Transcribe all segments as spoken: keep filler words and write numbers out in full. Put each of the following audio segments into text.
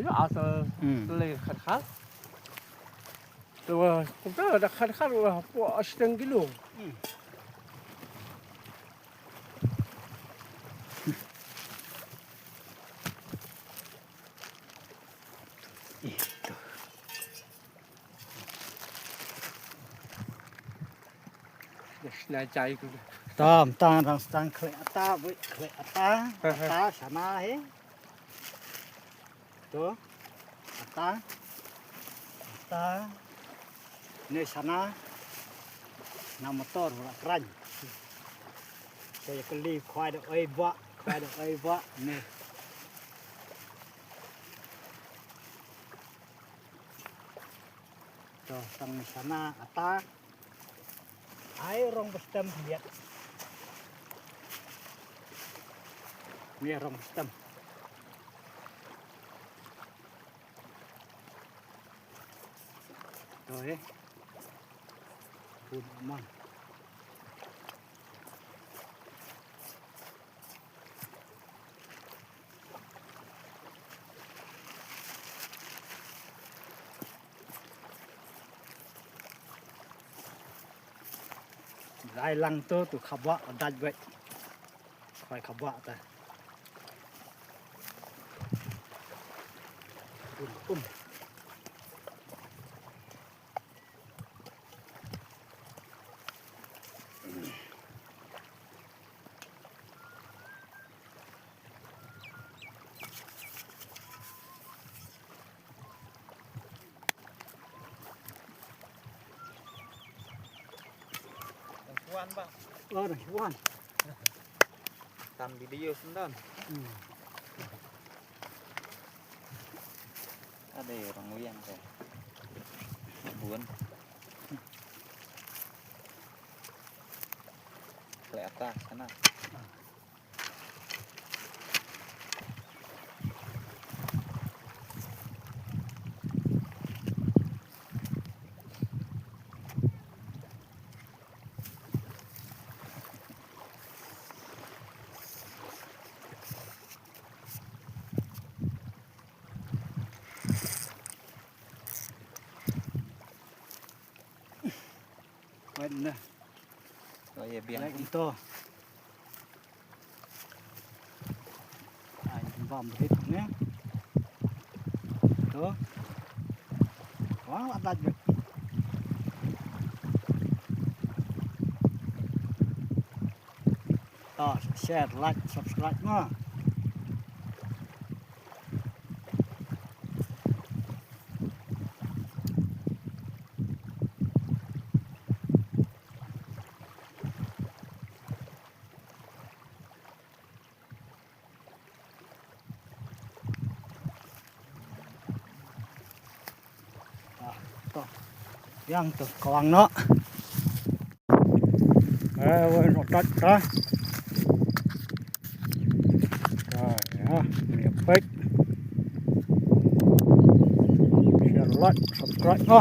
Ila asa Hmm. Lei khat khat. Te wa kumta da khat khat wa po asteng kilo. Hmm. Ito. Sna jai ku. Tam tam rang stang khle ata, bui khle ata. Ata sana he. To. Ata. Ata. Ne sana. Na motor wala kran. Ko ya kali khwai da oi ba, khwai da oi ba ne. To, tang sana ata. Ai rong bestem liat. Ni rong bestem. To eh. Pun man. Lai lang to tu khabwa daj wek. Pai khabwa ta. Um, um. Wan ba. Oh, dah wan. Tam video sendon. Hmm. Ada orang uyang tu. Bun. Khle atas sana. Wen na. Oh, ya, biang. Lek ito. Ai, bam rit ne. To. Wah, ada je. To, share, like, subscribe ma. Ah, to. Yang to kawang no. Eh, wei no tat ta. Ta, ya, ni pek. Share, like, subscribe no.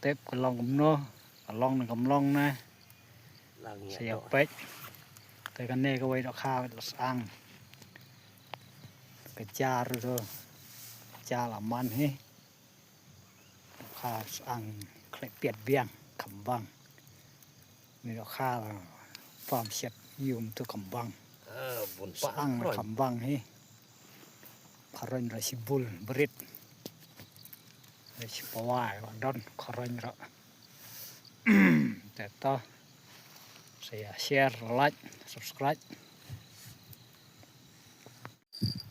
Tep ka long kumno, ka long ne kam long ne. Sa ïa peit. Te kane kawei dohkha la sdang. Ka jar to. Jar la man hi. Dohkha sdang khlem piat biang khambang. Ni dohkha pam shet yum to khambang. Sdang khambang hi. Kharoin ra shibul brit. Ra shipawai wa don kharoin ra. Te to. Sa ïa share, like, subscribe.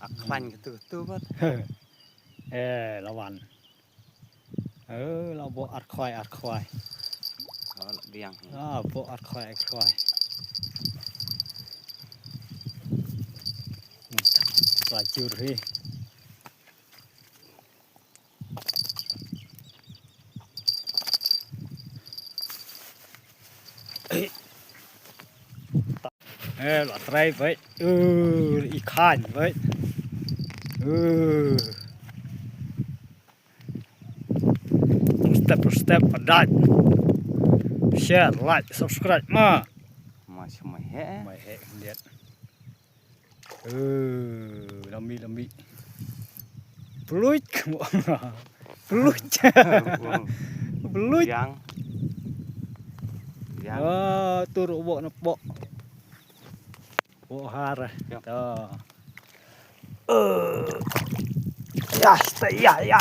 A khlaiñ katu katu bad. Eh, lawan. Eh, la bo ar khwai, ar khwai. Oh, la biang. Ah, bo ar khwai, ar khwai. La jur hi. Eh, la trai bai. Uh, i khan bai. Uh. Step, step, adat. Share, like, subscribe ma. Ma, mai he. Mai he, lihat. Eh, lami, lami. Peluit. Peluit. Peluit. Yang. Yang. Ah, tur wok nepok. Wok har. Yang. To. Eh. Ya, ya,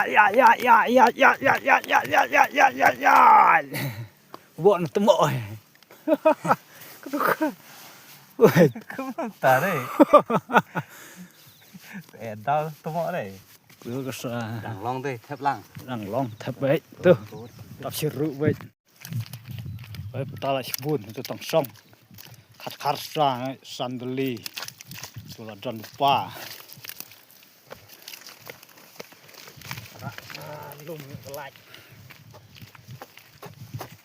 ya. Wok nepok. Woi. Kumta re. Eh, dal tumok re. Ku ka sa. Dang long de, thep lang. Dang long, thep bai. Tu. Tap siru bai. Bai, pta la shibun, tu tong song. Khat khar sa, sandali. Tu la don pa. Lum ka lait.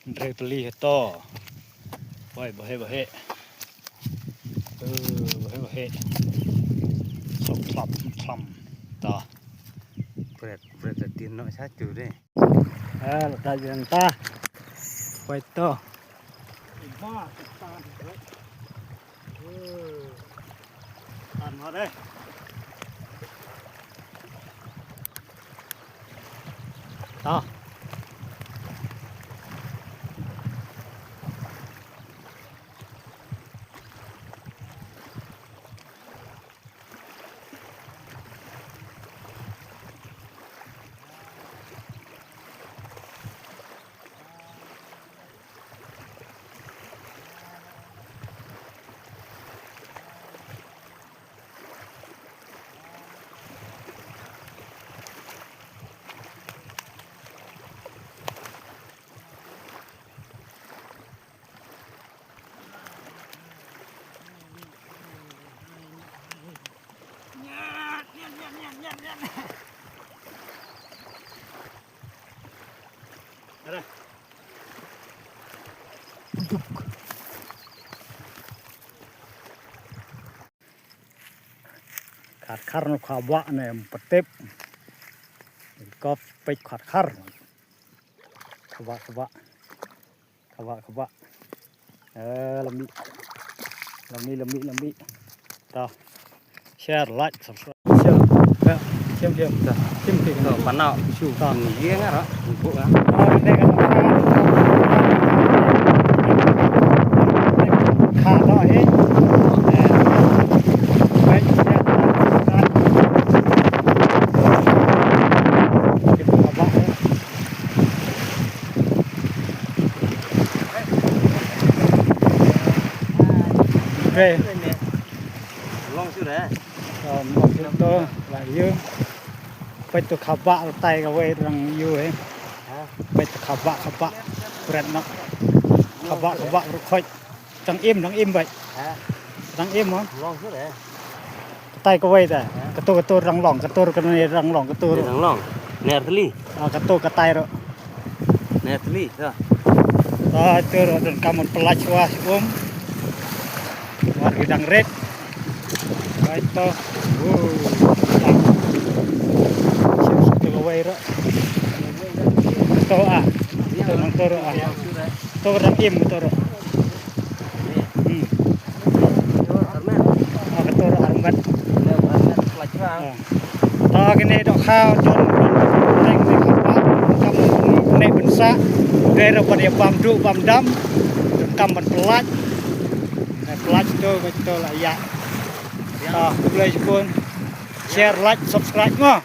Ndrei peli to. Bai, bahe, bahe. Eh, bahe, bahe. Sok klap, klam. Ta. Bret, bret, tin no sa tu de. Eh, la ta jeng ta. Bai to. Ba, ta, ta. Khar khar no kha ba ne em patep. Kop pek khar khar. Kha ba, kha ba. Kha ba, kha ba. Eh, lami. Lami, lami, lami. Ta. Share, like, subscribe. Share. Ya, share, share. Ta. Share, share. Ta, panau. Shu. Ta. Ni ye nga ra. Bu nga. Kha ta he. Eh. Like, share, subscribe. Kha ba, eh. Okay. Long shu re. Long shu to la yu. Peit to kha ba tai kawei rang yu he. Peit to kha ba kha ba. Bret no. Kha ba kha ba ru khoi. Dang im, dang im bai. Dang im ha. Long shu re. Katai kawei ta. Katur, katur rang long, katur kane rang long, katur. Rang long. Ner teli. Ah, katur katai ro. Ner teli ta. Ta tur don kamon pelach wah um. War ki dang ret. Ai to. Wow. Ya. Siap satu kawai ro. To ah. To nang to ro ah. To ro im to ro. Hmm. Ah, to ro armat. Ah. To kine dok khaw jon teng ne khaw pa kam ne bensa. Dei ro ban ïa bam du bam dam. Kam ban pelat. Pelat to to la ïa. Ah, khublei shibun. Share, like, subscribe mo.